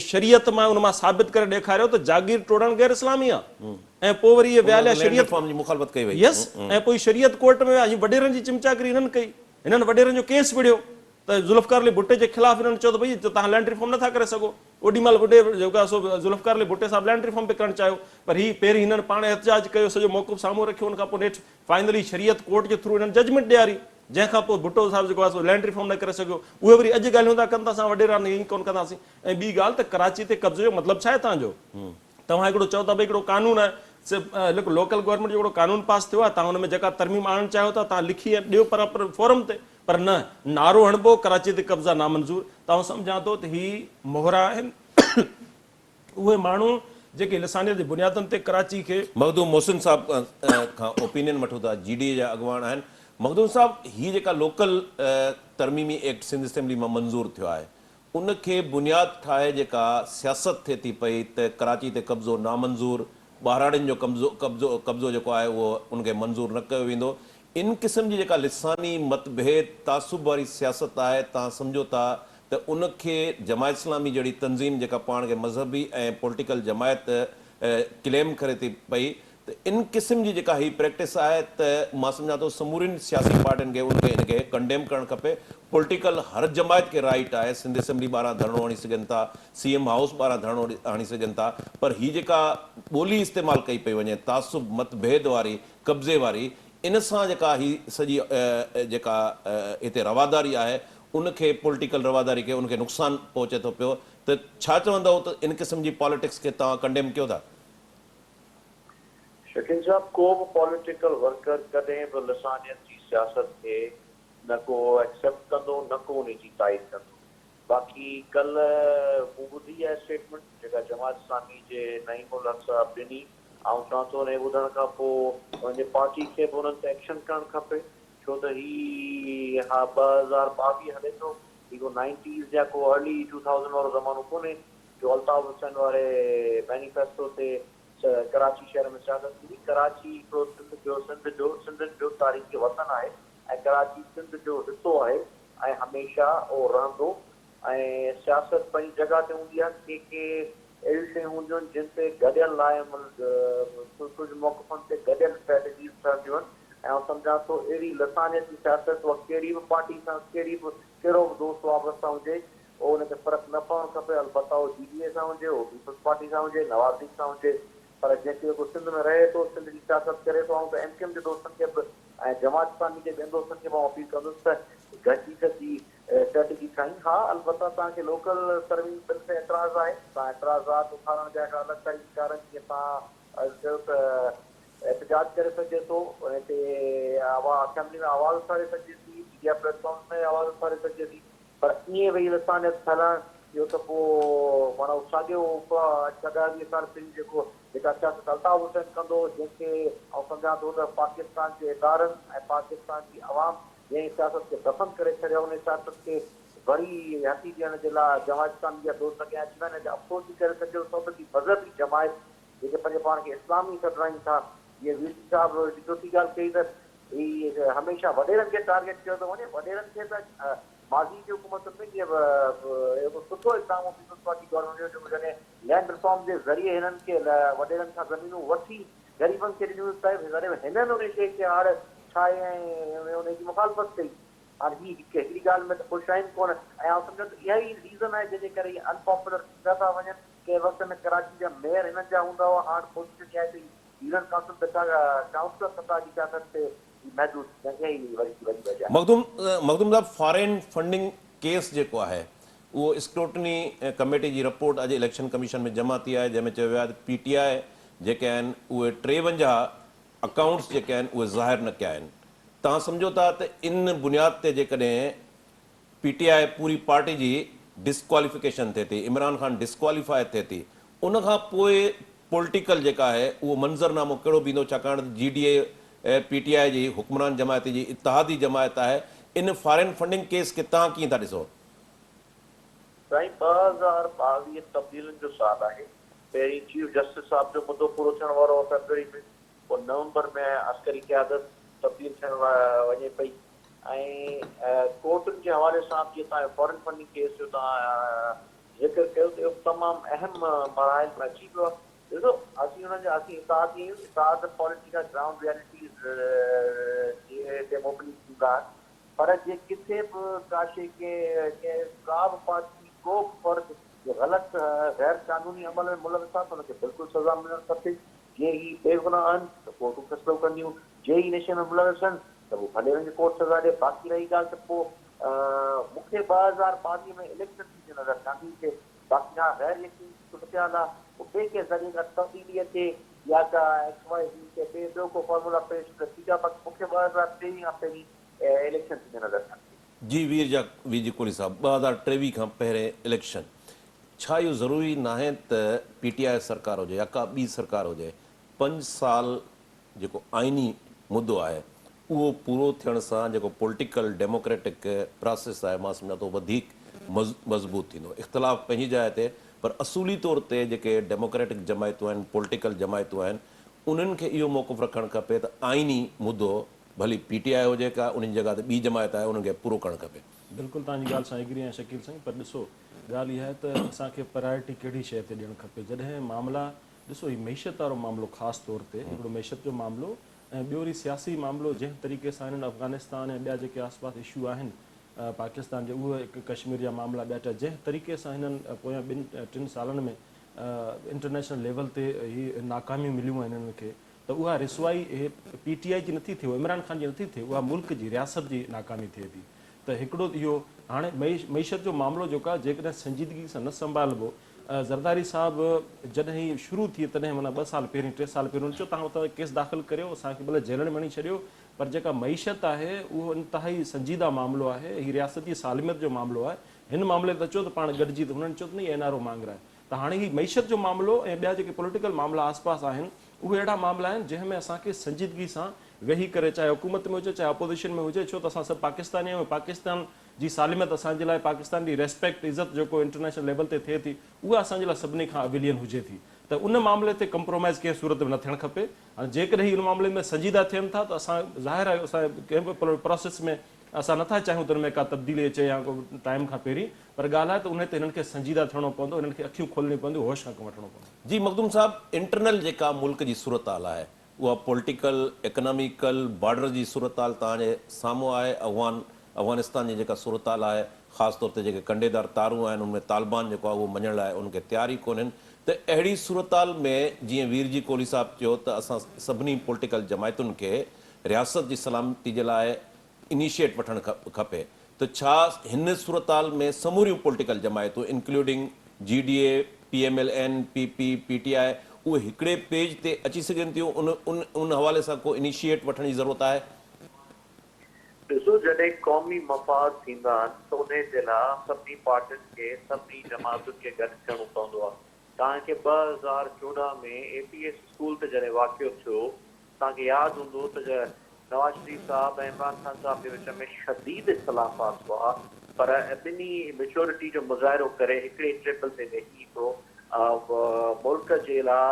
شريعت مان ان مان ثابت ڪري ڏيکاريو ته جاگير ٽوڙڻ غير اسلامي آهي ۽ پوء وري اهي ويا هليا شريعت جي مخالفت ڪئي وئي يس ۽ پوء شريعت ڪورٽ ۾ ويا هي وڏيرن جي چمچاگري هنن ڪئي هنن وڏيرن جو ڪيس وڙهيو ته ذوالفقار علي ڀٽي جي خلاف هنن چيو ته ڀئي توهان لينڊ ريفارم نٿا ڪري سگهو. اوڏي مهل وڏي جيڪو آهي سو ذوالفقار علي ڀٽي صاحب لينڊ ريفارم پئي ڪرڻ چاهيو پر هي پهرين هنن پاڻ احتجاج ڪيو سڄو موقف سامهون رکيو ان کان پوء نيٺ فائنلي شريعت ڪورٽ جي ٿرو هنن ججمينٽ ڏياري جنهن کان پوء ڀٽو صاحب جيڪو آهي سو لينڊ ريفارم نه ڪري سگهيو. اهي وري اڄ ڳالهيون ٿا ڪن ته اسان وڏيرا ائين ڪونه ڪنداسين ۽ ٻي ڳالهه ته ڪراچي تي قبضي جو مطلب ڇا آهي توهان جو؟ توهان هڪڙو چئو ٿا ڀئي هڪڙو قانون آهي لوڪل گورنمينٽ جو هڪڙو قانون پاس ٿيو آهي توهان ان ۾ جيڪا ترميم آڻڻ چاهيو ٿا توهان لکي ڏيو پراپر فورم تي پر نه نعرو هڻبو ڪراچي تي قبضا نامنظور ته آئون سمجهان ٿو ته هي مهرا آهن اهي ماڻهو جيڪي لسانيت جي بنيادن تي ڪراچي کي. مخدوم محسن صاحب کان اوپينين وٺون ٿا جي ڊي اي جا اڳواڻ آهن مخدوم صاحب هي جيڪا لوڪل ترميمي ايڪٽ سنڌ اسيمبلي مان منظور ٿيو آهي ان کي بنياد ٺاهي جيڪا سياست ٿئي ٿي پئي ته ڪراچي تي قبضو نامنظور ٻهراڙين جو قبضو قبضو قبضو جيڪو آهي اهو ان کي منظور نه ڪيو ويندو ان قسم جي جيڪا لساني مت ڀيد تعصب واري سياست آهي توهان سمجهو ٿا ته ان کي جماعت اسلامي جهڙي تنظيم جيڪا پاڻ کي مذهبي ۽ پوليٽيڪل جماعت ڪليم ڪري ٿي پئي ته ان قسم جي جيڪا هي پريڪٽس آهي ته مان سمجهان ٿو سمورين سياسي پارٽين کي ان کي ان کي ڪنڊيم ڪرڻ کپي پوليٽيڪل هر جماعت کي رائيٽ آهي سنڌ اسيمبلي ٻاهران ڌرڻو هڻي سگهن ٿا سي ايم هائوس ٻاهران ڌرڻو هڻي سگهن ٿا پر هي جيڪا ٻولي استعمال ڪئي پئي وڃي تعصب مت ڀيد واري قبضي واري ان سان جيڪا هي سڄي جيڪا هتي رواداري آهي ان کي پوليٽيڪل رواداري کي ان کي نقصان پهچي ٿو پيو ته ڇا چوندؤ ته ان قسم جي پاليٽڪس کي توهان ڪنڊيم ڪيو ٿا؟ شڪيل صاحب ڪو به پوليٽيڪل ورڪر ڪڏهن به لسانيت جي سياست کي نه ڪو ايڪسيپٽ ڪندو نه ڪو انهي جي تائيد ڪندو باقي ڪلهه مون ٻڌي آهي اسٽيٽمينٽ جيڪا جماعت اسلامي جي نعيم الحق صاحب ڏني آئون چوان ٿو انهي ٻڌڻ کان پوء انهن جي پارٽي کي به انهن تي ايڪشن ڪرڻ کپي ڇو ته هي ها 2022 هلي ٿو هي ڪو نائنٽيز يا ڪو ارلي ٽو ٿائوزنڊ وارو زمانو ڪونهي جو الطاف حسين واري مينيفيسٽو تي ڪراچي شهر ۾ سياست ٿيندي. ڪراچي هڪڙو سنڌ جو سنڌ جو سنڌين جو تاريخي وطن آهي. ۽ ڪراچي سنڌ جو حصو آهي ۽ هميشه اهو رهندو ۽ سياست پنهنجي جڳهه تي هوندي آهي، ڪي ڪي اهڙيون شيون هونديون آهن جن تي گڏيل لاء عمل ڪجهه موقفن تي گڏيل اسٽريٽجيز ٺهنديون آهن ۽ آئون سمجهان ٿو اهڙي لسانيت جي سياست اها ڪهڙي به پارٽي سان ڪهڙي به ڪهڙو به دوست وابسته هجي اهو ان کي فرق نه پوڻ کپي البته اهو جي ڊي اي سان هجي اهو پيپلز پارٽي سان هجي نواز ليگ سان هجي پر جيڪي جيڪو سنڌ ۾ رهي ٿو سنڌ جي سياست ڪري ٿو آئون ته ايم ڪيو ايم جي دوستن کي به ۽ جماعت اسلامي جي ٻين دوستن کي به آئون اپيل ڪندس ته گڏجي گڏجي اسٽريٽجي ٺاهين ها البته توهان کي لوڪل سروي بل تي اعتراض آهي توهان اعتراضات اٿارڻ جا هڪڙا الڳ طريقيڪار آهن جيئن توهان عرض ڪيو ته احتجاج ڪري سگهجي ٿو ان تي اسيمبلي ۾ آواز اٿاري سگهجي ٿي ميڊيا پليٽ فارمز ۾ آواز اٿاري سگهجي ٿي پر ائين ويهي لسانيت ڦهلائڻ اهو ته پوء معنيٰ اهو ساڳيو ڇهه 20 سال پهرين جيڪو جيڪا سياست الطاف حسين ڪندو هو جنهن کي آئون سمجهان ٿو ته پاڪستان جي ادارن ۽ پاڪستان جي عوام جنهن سياست کي دفن ڪري ڇڏيو ان سياست کي وري هٿي ڏيڻ جي لاء جماعت اسلامي جا دوست اڳيان اچي ويا آهن ۽ افسوس جي ڪري سگهجي ٿو ته هي مذهبي جماعت جيڪي پنهنجي پاڻ کي اسلامي سڏرائين ٿا جيئن ويرجي صاحب سٺي ڳالهه ڪئي ته هي هميشه وڏيرن کي ٽارگيٽ ڪيو ٿو وڃي وڏيرن کي ته ماضي جي حڪومتن ۾ جيئن هڪ سٺو اقدام هو پيپلز پارٽي گورنمينٽ جو جيڪو جڏهن لينڊ ريفارم جي ذريعي هنن کي وڏيرن کان زمينون وٺي غريبن کي ڏنيون ته جڏهن هنن ان شيء کي آڙ ٺاهي ۽ ان جي مخالفت ڪئي. هاڻ هي هڪڙي ڳالهه ۾ ته خوش آهن ڪونه ۽ آئون سمجهان ٿو اها ئي ريزن آهي جنهن جي ڪري هي ان پاپولر ٿيندا ٿا وڃن. ڪنهن وقت ۾ ڪراچي جا ميئر هنن جا هوندا هئا هاڻ پوزيشن اها آهي ته هي يونين ڪائونسل ته ڪائونسلر سطح جي سياست تي هي محدود ٿي ويا آهن. اها ئي وڏي وجه آهي. مخدوم مخدوم صاحب فارين فنڊنگ ڪيس جيڪو آهي اهو اسڪروٽني ڪميٽي جي رپورٽ اڄ اليڪشن ڪميشن ۾ جمع ٿي آهي جنهن ۾ چيو ويو آهي ته پي ٽي آء جيڪي آهن اهي 53 اڪائونٽس جيڪي آهن اهي ظاهر نه ڪيا آهن توهان سمجهو ٿا ته ان بنياد تي جيڪڏهن پي ٽي آء پوري پارٽي جي ڊسڪواليفڪيشن ٿئي ٿي عمران خان ڊسڪواليفاء ٿئي ٿي ان کان پوء پوليٽيڪل جيڪا آهي اهو منظرنامو ڪهڙو بيهندو ڇاڪاڻ ته جي ڊي اي پي ٽي آء جي حڪمران جماعت جي اتحادي جماعت آهي ان فارين فنڊنگ ڪيس کي توهان ڪيئن ٿا ڏسو؟ سائين 2022 تبديلين جو سال آهي. پهرين چيف جسٽس صاحب جو مدو پورو ٿيڻ وارو هو فيبروري ۾ پوء نومبر ۾ عسڪري قيادت تبديل ٿيڻ وڃي پئي ۽ ڪورٽن جي حوالي سان به جيئن توهان فارن فنڊنگ ڪيس جو توهان ذڪر ڪيو ته اهو تمام اهم مراحل ۾ اچي ويو آهي. ڏسو اسين انهن جا اسين اتحادي آهيون اتحاد پاليٽي جا گرائونڊ ريئلٽيز جي تي مبني ٿيندا آهن پر جي ڪٿي به ڪا شيء ڪنهن ڪا به پارٽي ڪو به فرد جي غلط غير قانوني عمل ۾ ملوث آهي ته ان کي بلڪل سزا ملڻ کپي جي هي بيگناهه آهن ته ڪورٽون فيصلو ڪنديون جي هي نشي ۾ ملوث آهن ته پوء ڀلي انهن کي ڪورٽ سزا ڏي باقي رهي ڳالهه ته پوء مون کي 2022 ۾ اليڪشن ٿيندي نظر ڪانه ٿي اچي باقي ها غير يقيني صورتحال آهي پوء ٻئي ڪنهن ذريعي کان تبديلي اچي يا ڪا ايڪس وائي زي ڪي ٻئي ٻيو ڪو فارمولا پيش ته ٺيڪ آهي باقي مون کي 2023 کان پهرين اليڪشن ٿيندي نظر ڪانه ٿي اچي. جي وير جا وي جي ڪولهي صاحب 2023 کان پهرين اليڪشن ڇا اهو ضروري ناهي ته پي ٽي آء سرڪار هجي يا ڪا ٻي سرڪار هجي پنج سال جيڪو آئيني مدو آهي اهو پورو ٿيڻ سان جيڪو پوليٽيڪل ڊيموڪريٽڪ پراسيس آهي مان سمجهان ٿو وڌيڪ مضبوط ٿيندو. اختلاف پنهنجي جاء تي پر اصولي طور تي جيڪي ڊيموڪريٽڪ جماعتون آهن پوليٽيڪل جماعتون آهن انهن کي اهو موقف رکڻ کپي ته آئيني مدو ڀلي پي ٽي آء هجي ڪا انهن جي جڳهه تي ٻي جماعت آهي انهن کي پورو ڪرڻ کپي. بلڪل توهان جي ڳالهه سان ايگري آهيان شڪيل سائين پر ڏسو ڳالهه اها آهي ته اسان کي پرائرٽي ڪهڙي شيء تي ڏيڻ کپي جڏهن معاملا ڏسو هي معيشت وارو معاملو خاص طور تي هڪڙو معيشت جو معاملو ۽ ٻيو وري سياسي معاملو جنهن طريقي سان هنن افغانستان ۽ ٻيا جيڪي آس پاس اشو آهن پاڪستان جي اهي ڪشمير جا معاملا ٻيا ٽيا جنهن طريقي سان هنن پويان ٻن ٽن سالن ۾ انٽرنيشنل ليول تي هي ناڪاميون مليون آهن هنن کي ته اها رسوائي هي پي ٽي آء جي نٿي ٿئي اها عمران خان جي نٿي ٿئي اها ملڪ جي رياست جي ناڪامي ٿئي ٿي ته هڪڙو اهو هاڻي معيشت جو معاملو جيڪو آهي جيڪڏهن سنجيدگي سان نه سنڀالبو زرداري صاحب جڏهن هي شروع ٿي تڏهن معنيٰ ٻه سال پهرين ٽي سال پهرين هن چيو توهان اتان ڪيس داخل ڪريو اسان کي ڀلي جيلن ۾ هڻي ڇڏيو پر جيڪا معيشت آهي اهو انتهائي سنجيده معاملو آهي هي رياست جي سالميت جو معاملو آهي هن معاملي تي اچو ته پاڻ گڏجي ته هنن چيو ته نه هي اين آر او مانگرائي ته هاڻي هي معيشت جو معاملو ۽ ٻيا جيڪي پوليٽيڪل معاملا آس پاس آهن اهي اهڙا معاملا آهن جنهن ۾ اسان کي سنجيدگي سان ويهي ڪري چاهي حڪومت ۾ هجي چاهي اپوزيشن ۾ هجي ڇو ته اسان سڀ پاڪستاني آهيون ۽ پاڪستان جي سالميت اسان جي لاء پاڪستان جي ريسپيڪٽ عزت جيڪو انٽرنيشنل ليول تي ٿئي ٿي اها اسان جي لاء سڀني کان اولين هجي ٿي ته ته ان معاملي تي ڪمپرومائيز ڪنهن صورت ۾ نه ٿيڻ کپي. هاڻي جيڪڏهن هي ان معاملي ۾ سنجيده ٿين ٿا ته اسان ظاهر آهي اسان ڪنهن به پراسيس ۾ اسان نٿا چاهيون ته ان ۾ ڪا تبديلي اچي يا ڪو ٽائيم کان پهرين پر ڳالهه آهي ته انهي تي هنن کي سنجيده ٿيڻو پوندو، هنن کي اکيون کولڻيون پونديون، هوش کان ڪم وٺڻو پوندو. جي مخدوم صاحب انٽرنل جيڪا ملڪ جي صورتحال آهي اها پوليٽيڪل، اڪناميڪل، بارڊر جي صورتحال توهان جي سامهون آهي، افغان افغانستان جي جيڪا صورتحال آهي خاص طور تي جيڪي ڪنڊيدار تارون آهن ان ۾ طالبان جيڪو آهي اهو مڃڻ لاء ان کي تيار ئي ڪونهن ته اهڙي صورتحال ۾ جيئن وير جي ڪولهي صاحب چيو ته اسان سڀني پوليٽيڪل جماعتن کي رياست جي سلامتي جي لاء انيشيٽ وٺڻ کپي ته ڇا هن صورتحال ۾ سموريون پوليٽيڪل جماعتون including G D A, P M L N, P P, P T I اهي هڪڙي پيج تي اچي سگهن ٿيون ان ان ان حوالي سان ڪو انيشيٽ وٺڻ جي ضرورت آهي؟ ڏسو جڏهن قومي مفاد ٿيندا آهن ته انهي جي لاء سڀني پارٽين کي سڀني جماعتن کي گڏ ٿيڻو پوندو آهي. توهان کي 2014 ۾ اي پي ايس اسڪول تي جڏهن واقعو ٿيو توهان کي ياد هوندو ته نواز شريف صاحب ۽ عمران خان صاحب جي وچ ۾ شديد اختلافات هئا پر ٻنهي ميچورٽي جو مظاهرو ڪري هڪڙي ٽيبل تي ويهي هڪڙو ملڪ جي لا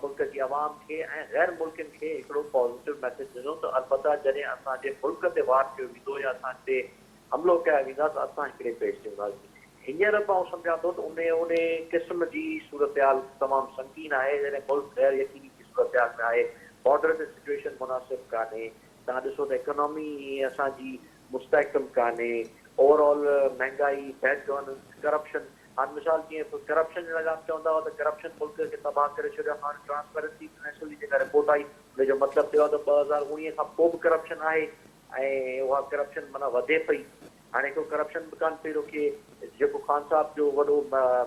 ملڪ جي عوام کي ۽ غير ملڪين کي هڪڙو پازيٽو ميسيج ڏنو ته البته جڏهن اسان جي ملڪ تي وار ڪيو ويندو يا اسان تي حملو ڪيا ويندا ته اسان هڪڙي پيج تي هونداسين. هينئر به آئون سمجهان ٿو ته انهي انهي قسم جي صورتحال تمام سنگين آهي، جڏهن ملڪ غير يقيني جي صورتحال ۾ آهي، بارڊر تي سچوئيشن مناسب ڪانهي، توهان ڏسو ته اڪانامي اسان جي مستحڪم ڪانهي، اوور آل مهنگائي، بيڊ گورننس، ڪرپشن، هاڻ مثال جيئن ڪرپشن جي لاء چوندا هئا ته ڪرپشن ملڪ کي تباهه ڪري ڇڏيو، هاڻ ٽرانسپيرنسي انٽرنيشنل جي جيڪا رپورٽ آئي ان جو مطلب ٿيو آهي ته 2019 کان پوء به ڪرپشن آهي، ۽ اها ڪرپشن معنيٰ وڌي پئي. هاڻي ڪو ڪرپشن به ڪانه پئي روڪي. جيڪو خان صاحب جو وڏو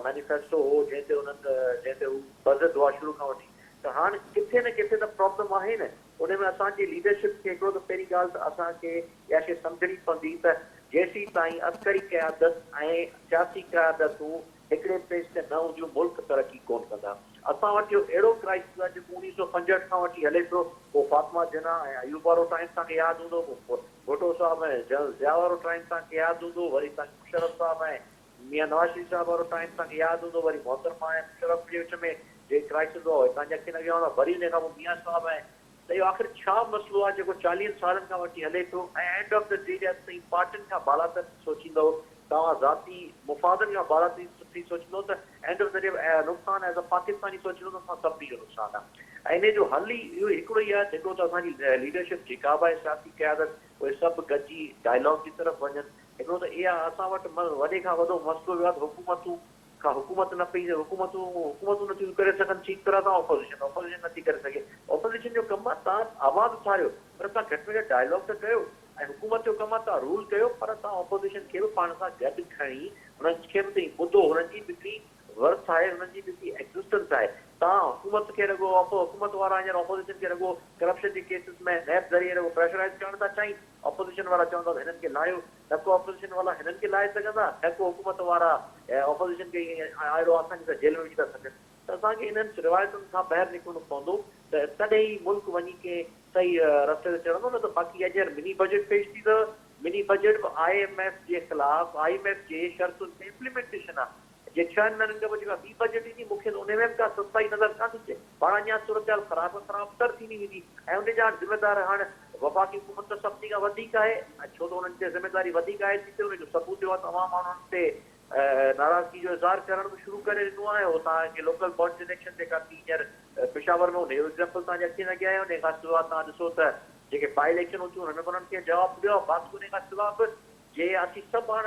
مينيفيسٽو هو جنهن تي انهن جنهن تي هو بضد هئا شروع کان وٺي ته هاڻ ڪٿي نه ڪٿي ته پرابلم آهي نه ان ۾ اسان جي ليڊرشپ کي هڪڙو ته پهرين ڳالهه ته اسان کي اها شيء سمجهڻي پوندي ته جيسين تائين عسڪري قيادت ۽ سياسي قيادتون هڪڙي پيج تي نه هونديون ملڪ ترقي ڪونه ڪندا. اسان وٽ اهو اهڙو ڪرائسز آهي جيڪو 1965 کان وٺي هلي پيو، پوء فاطمه جناح ۽ ايوب وارو ٽائيم توهان کي ياد هوندو، پوء ڀٽو صاحب ۽ جنرل ضياء وارو ٽائيم توهان کي ياد هوندو، وري توهان کي مشرف صاحب ۽ ميان نواز شريف صاحب وارو ٽائيم توهان کي ياد هوندو، وري محترمه ۽ مشرف جي وچ ۾ جيڪي ڪرائسز هئا اهي توهان جي اکين اڳيان هوندا، وري ان کان پوء ميان صاحب ۽ ته اهو آخر ڇا مسئلو آهي جيڪو چاليهن سالن کان وٺي هلي ٿو ۽ اينڊ آف the D جڏهن توهين پارٽين کان بالاتر ٿي سوچيندؤ، توهان ذاتي مفادن کان بالاتر ٿي سوچيندؤ ته اينڊ آف the D نقصان ايز ا پاڪستاني سوچيندؤ ته اسان سڀني جو نقصان آهي ۽ انهي جو حل ئي اهو هڪڙو ئي آهي جيڪو ته اسان جي ليڊرشپ جيڪا به آهي سياسي قيادت اهي سڀ گڏجي ڊائلاگ جي طرف وڃن. هڪڙو ته اها اسان وٽ وڏي کان وڏو مسئلو اهو آهي ته حڪومتون کان حڪومت نه پئي حڪومتون حڪومتون نه ٿيون ڪري سگهن ٺيڪ طرح سان اپوزيشن اپوزيشن نه ٿي ڪري سگهي اپوزيشن جو ڪم آهي توهان آواز اٿاريو پر توهان گهٽ ۾ گهٽ ڊائلاگ ته ڪيو ۽ حڪومت جو ڪم آهي توهان رول ڪيو پر توهان اپوزيشن کي به پاڻ سان گڏ کڻي انهن کي به توهين ٻڌو هنن جي به هڪڙي ورٿ آهي هنن جي به هڪڙي ايگزسٽنس آهي توهان حڪومت کي رڳو حڪومت وارا هينئر اپوزيشن کي رڳو ڪرپشن جي ڪيسز ۾ نيب ذريعي رڳو پريشرائز ڪرڻ ٿا چاهين اپوزيشن وارا چون ٿا ته هنن کي لاهيو نه ڪو اپوزيشن والا هنن کي لاهي سگهندا نه ڪو حڪومت وارا اپوزيشن کي ائين اهڙو آساني سان جيل ۾ وجهي ٿا سگهن ته اسان کي انهن روايتن کان ٻاهر نڪرڻو پوندو ته تڏهن ئي ملڪ وڃي ڪنهن صحيح رستي تي چڙهندو نه ته باقي اڄ هينئر مني بجيٽ پيش ٿي اٿو مني بجيٽ به I M F جي خلاف I M F جي شرطن تي امپليمينٽيشن آهي جي ڇهن مهينن کان پوء جيڪا ٻي بجيٽ ايندي مون کي ته انهي ۾ به ڪا سستائي نظر ڪانه ٿي اچي. پاڻ اڃا صورتحال خراب کان خراب تر ٿيندي ويندي ۽ انهي جا هاڻ ذميدار هاڻ وفاقي حڪومت ته سڀني کان وڌيڪ آهي ۽ ڇو ته انهن تي ذميداري وڌيڪ عائد ٿي ٿئي انهي جو ثبوت اهو آهي ته عوام هاڻ انهن تي ناراضگي جو اظهار ڪرڻ به شروع ڪري ڏنو آهي اهو توهان کي لوڪل باڊيز اليڪشن جيڪا ٿي هينئر پشاور ۾ انهي جو ايگزيمپل توهان جي اکين اڳيان آهي انهي کان سواء توهان ڏسو ته جيڪي باء اليڪشنون ٿيون انهن ۾ به انهن کي جواب ڏيو آهي باقي انهي کان سواء به جي اسين سڀ هاڻ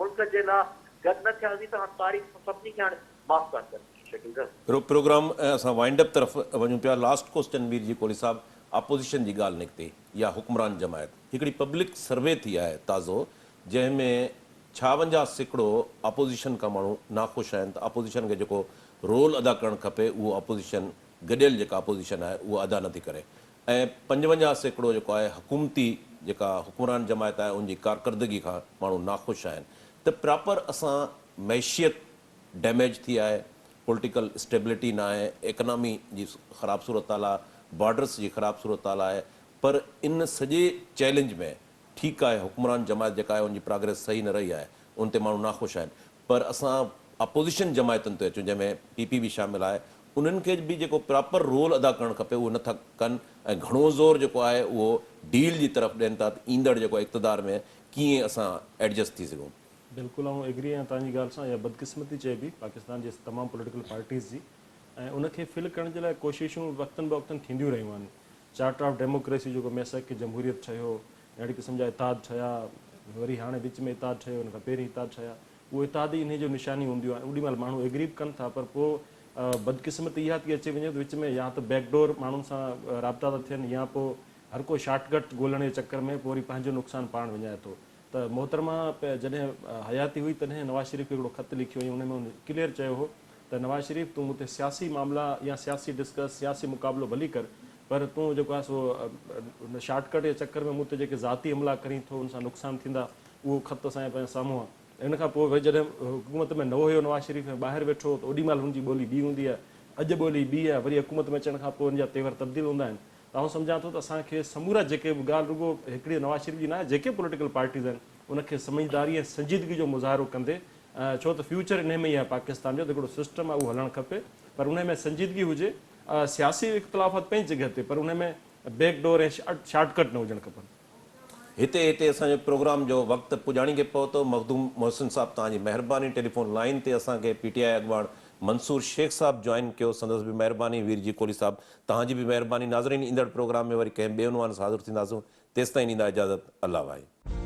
ملڪ جي لا گڏ نه ٿياسين ته هاڻ تاريخ سڀني کي هاڻ معاف ڪانه ڪندي. شڪيل صاحب. پروگرام اسان وائنڊ اپ طرف وڃون پيا لاسٽ ڪوسچن مير جي ڪولهي صاحب اپوزيشن جي ڳالهه نڪتي يا حڪمران جماعت هڪڙي پبلڪ سروي ٿي آهي تازو جنهن ۾ 56% اپوزيشن کان ماڻهو ناخوش آهن ته اپوزيشن کي جيڪو رول ادا ڪرڻ کپي اهو اپوزيشن گڏيل جيڪا اپوزيشن آهي اهو ادا نٿي ڪري ۽ 55% جيڪو آهي حڪومتي جيڪا حڪمران جماعت آهي ان جي ڪارڪردگي کان ماڻهو ناخوش آهن ته پراپر اسان معيشيت ڊيميج ٿي آهي پوليٽيڪل اسٽيبلٽي نه آهي ايڪنامي جي خراب صورتحال آهي بارڊرس جي خراب صورتحال آهي پر ان سڄي چئلينج ۾ ٺيڪ آهي حڪمران جماعت جيڪا آهي ان جي پراگريس صحيح نه رهي آهي ان تي ماڻهو ناخوش آهن پر اسان اپوزيشن جماعتن تي اچون جنهن ۾ پي پي به شامل آهي. انهن کي به جيڪو پراپر رول ادا ڪرڻ کپي اهو نٿا ڪن ۽ گهڻو زور جيڪو آهي اهو ڊيل جي طرف ڏين ٿا ته ايندڙ جيڪو اقتدار ۾ ڪيئن اسان ايڊجسٽ ٿي سگهون. بلڪل آئون ايگري آهيان توهان جي ڳالهه سان اها بدقسمتي چئبي پاڪستان جي تمام پوليٽيڪل پارٽيز جي ۽ ان کي فل ڪرڻ جي لاء ڪوششون وقتن بوقتن ٿينديون رهيون آهن چارٽر آف ڊيموڪريسي جيڪو ميثاق جمهوريت ٺهيو اهڙي قسم جا اتحاد ٺهيا وري هاڻي وچ ۾ اتحاد ٺهيو ان کان پهرين اتحاد ٺهيا اهو اتحاد ئي انهي جو نشاني هونديون آهن اوڏي مهل ماڻهو ايگري به ڪن ٿا پر پوء بدقسمتي اها ٿي اچي وڃي ته وچ ۾ يا ته بيڪ ڊور ماڻهن سان رابطا ٿا ٿين يا پوء هر ڪو شارٽ ڪٽ ڳولڻ جي چڪر ۾ پوء وري پنهنجو نقصان پاڻ وڃائي ٿو ته محترمه جڏهن حياتي هئي تڏهن نواز شريف کي هڪڙو خط لکيو هئي ان ۾ هن ڪليئر چيو هو ته نواز شريف تون مون تي سياسي معاملا يا سياسي ڊسڪس سياسي مقابلو ڀلي ڪر پر تون جيڪو آهي سو ان شارٽ ڪٽ جي چڪر ۾ مون تي جيڪي ذاتي حملا ڪرين ٿو ان سان نقصان ٿيندا اهو خط اسان جي پنهنجي سامهون آهي ان کان پوء وري جڏهن حڪومت ۾ نه هيو نواز شريف ۽ ٻاهر ويٺو هو ته اوڏي مهل هن جي ٻولي ٻي هوندي آهي اڄ ٻولي ٻي آهي وري حڪومت ۾ اچڻ کان پوء ان جا تيور تبديل هوندا آهن ته آئون سمجهان ٿو ته اسان کي سمورا جيڪي به ڳالهه رڳو هڪڙي نواز شريف جي نه آهي جيڪي به پوليٽيڪل پارٽيز آهن ان کي سمجهداري ۽ سنجيدگي جو مظاهرو ڪندي ڇو ته فيوچر انهي ۾ ئي آهي پاڪستان جو ته هڪڙو سسٽم آهي اهو هلڻ کپي پر انهي ۾ سنجيدگي هجي سياسي اختلافات پنهنجي جڳهه تي پر انهي ۾ بيڪ ڊور ۽ شارٽ ڪٽ نه هجڻ کپن. هتي هتي اسان جو پروگرام جو وقت پڄاڻي کي پهتو. مخدوم محسن صاحب توهان جي مهرباني ٽيليفون لائين تي اسان کي پي ٽي آء اڳواڻ منصور شيخ صاحب جوائن ڪيو سندس به مهرباني وير جي ڪولهي صاحب توهان جي به مهرباني ناظرين ايندڙ پروگرام ۾ وري ڪنهن ٻئي عنوان سان حاضر ٿينداسون تيستائين ڏيندا اجازت الله واهي.